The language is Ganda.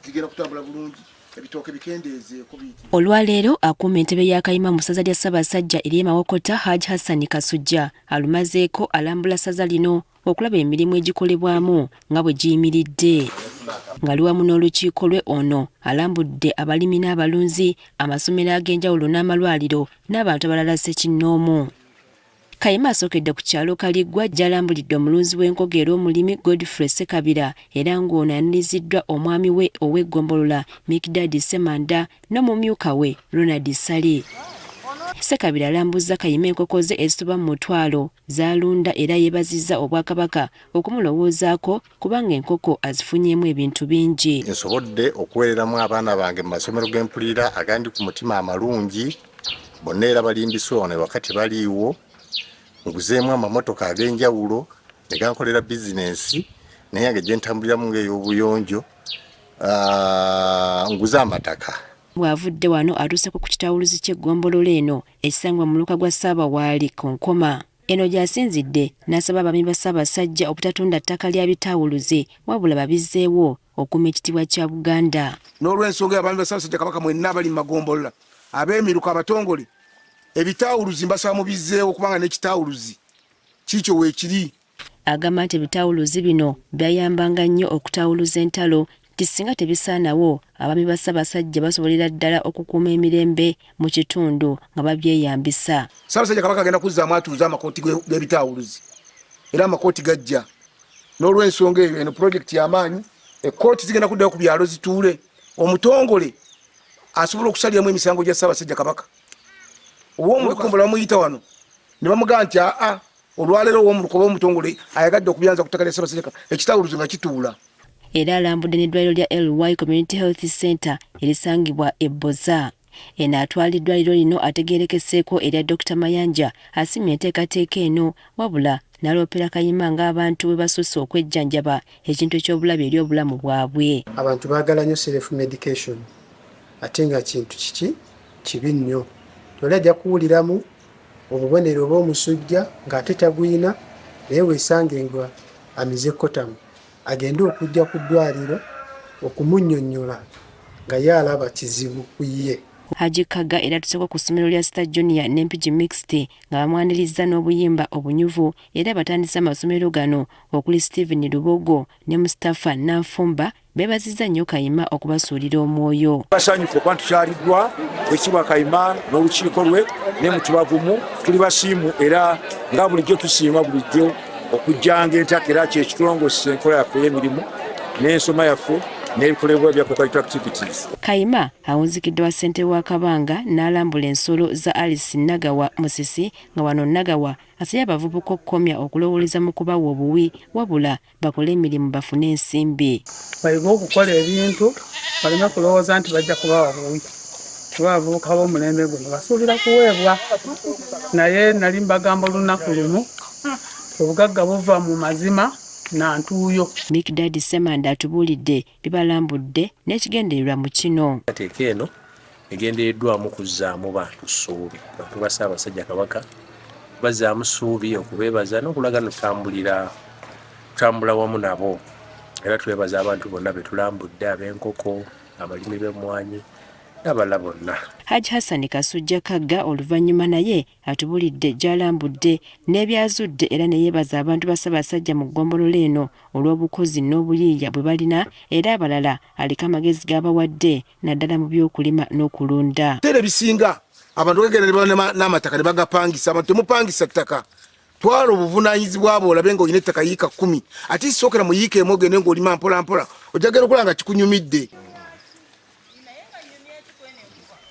Zigenda kutambula bulungi, ebitooke bikendeezeeko biyitirivu. Olwaleero akuuma entebe ya Kayima mu ssaza lya Ssaabasajja ery'e Mawokota Hajj Hassan Kasujja alumazeeko alambula ssaza lino okulaba emirimu egikolebwamu nga bwe giyimiridde. Ng'ali wamu n'olukiiko lwe ono alambudde abalimi n'abalunzi, amasomero ag'enjawulo n'amalwaliro n'abantu abalala ssekinnoomu. Kayima asookedde ku kyalo Kaliggwa gy'alambulidde omulunzi w'enkoko era omulimi Godfrey Ssekabira era ng'ono ayaniriziddwa omwami we ow'eggombolola Mikdadi Ssemanda n'omumyuka we Ronald Ssali. Ssekabira alambuzza Kayima enkoko ze ezisoba mu mutwalo z'alunda era yeebazizza Obwakabaka okumulowoozaako kubanga enkoko azifunyeemu ebintu bingi. Nsobodde okuweereramu abaana bange mu masomero ge mpulira agandi ku mutima amalungi. Bonna era balimbisibwa wano ewaka tebaliiwo. Nguzeemu amamotoka ag'enjawulo ne gankolera bizinensi naye yange gye ntambuliramu ng'ey'obuyonjo. Nguze amataka. Bw'avudde wano atuuseko ku kitawuluzi ky'eggombolola eno ekisangibwa mu muluka gwa Ssaabawaali ku Nkoma. Eno gy'asinzidde n'asaba abaami ba Ssaabasajja obutatunda ttaka lya bitawuluzi wabula babizzeewo okukuuma ekitiibwa kya Buganda. N'olw'ensonga eyo abaami ba Ssaabasajja Kabaka mwenna abali mu magombolola, ab'emiruka, abatongole, ebitawuluzi mbasaba mubizzeewo kubanga n'ekitawuluzi kiikyo weekiri. Agamba nti ebitawuluzi bino byayambanga nnyo okutawuluza entalo nti singa tebisaanawo, abaami ba Ssaabasajja basobolera ddala okukuuma emirembe mu kitundu nga babyeyambisa. Ssaabasajja Kabaka agenda kuzzaamu atuuze amakooti g'ebitawuluzi era amakooti gajja. N'olw'ensonga eyo eno pulojekiti y'amaanyi, ekkooti zigenda kuddayo ku byalo zituule, omutongole asobola okusaliramu emisango gya Ssaabasajja Kabaka. Ow'omulukombola bamuyita wano ne bamugamba nti aa olwaleero ow'omuluka oba omutongole ayagadde okubyanza ku ttaka lya Ssaabasajja Kabaka, ekitawuluzi nga kituula. Era alambudde n'eddwaliro lya LY Community Health Center erisangibwa e Bboza. Eno atwala eddwaliro lino ategeerekeseeko erya Dokita Mayanja asiimye enteekateeka eno wabula n'aloopera Kayima ng'abantu bwe basusse okwejjanjaba ekintu eky'obulabe eri obulamu bwabwe. Abantu baagala nnyo self medication ate nga kintu kiki kibi nnyo. Oli ajja kuwuliramu obubonero oba omusujja ng'ate taguyina naye weesange nga amize kotamu agende okujja ku ddwaaliro okumunnyonnyola nga ye alaba kizibu ku ye. Hajji Kagga era atuseeko ku ssomero lya Star Junior ne Mpigi Mixed nga bamwanirizza n'obuyimba obunyuvu era abatandise amasomero gano okuli Steven Lubogo ne Mustafa Nanfumba beebazizza nnyo Kayima okubasuulira omwoyo. Basanyufu okuba tukyaliddwa Oweekitiibwa Kayima n'olukiiko lwe ne Mutubavumu, tuli basiimu era nga bulijjo tusiima bulijjo okujjanga entaka era kyekitulongosesa enkola yaffe ey'emirimu n'ensoma yaffe n'ebikolebwa bya cooperative activities. Kayima awunzikidde wa ssentebe wa Kabanga n'alambula ensolo za Alice Nagawa Musisi nga wano Nagawa asabye abavubuka okukomya okulowooleza mu kubawa obuwi wabula bakole emirimu bafune ensimbi. Bayige okukola ebintu baleme kulowooza nti bajja kubawa buwi kuba abavubuka b'omulembe guno basuubira kuweebwa naye nali mbagamba olunaku lumu obugagga buva mu mazima na ntuuyo. Mikdad Ssemanda atubuulidde bye balambudde n'ekigendererwa mu kino. Enteekateeka eno egendereddwamu kuzzaamu bantu ssuubi, bantu ba Ssaabasajja Kabaka bazzaamu ssuubi, okubeebaza n'okulaga notambulira tutambula wamu nabo era twebaza abantu bonna be tulambudde ab'enkoko, abalimi b'emmwanyi n'abalala bonna. Hajj Hassan Kasujja Kagga oluvannyuma naye atubulidde gy'alambudde n'ebyazudde era ne yeebaza abantu ba Ssaabasajja mu ggombolola eno olw'obukozi n'obuyiiya bwe balina era abalala aliko amagezi g'abawadde naddala mu by'okulima n'okulunda. Ebiseera ebisinga abantu bagenda n'amataka ne bagapangisa. Abantu temupangisa ttaka, twala obuvunaanyizibwa bwo olabe ng'olina ettaka yiika 10 ate sookera mu yiika emu ogende ng'olima mpola mpola, ojja genda okulaba nga kikunyumidde.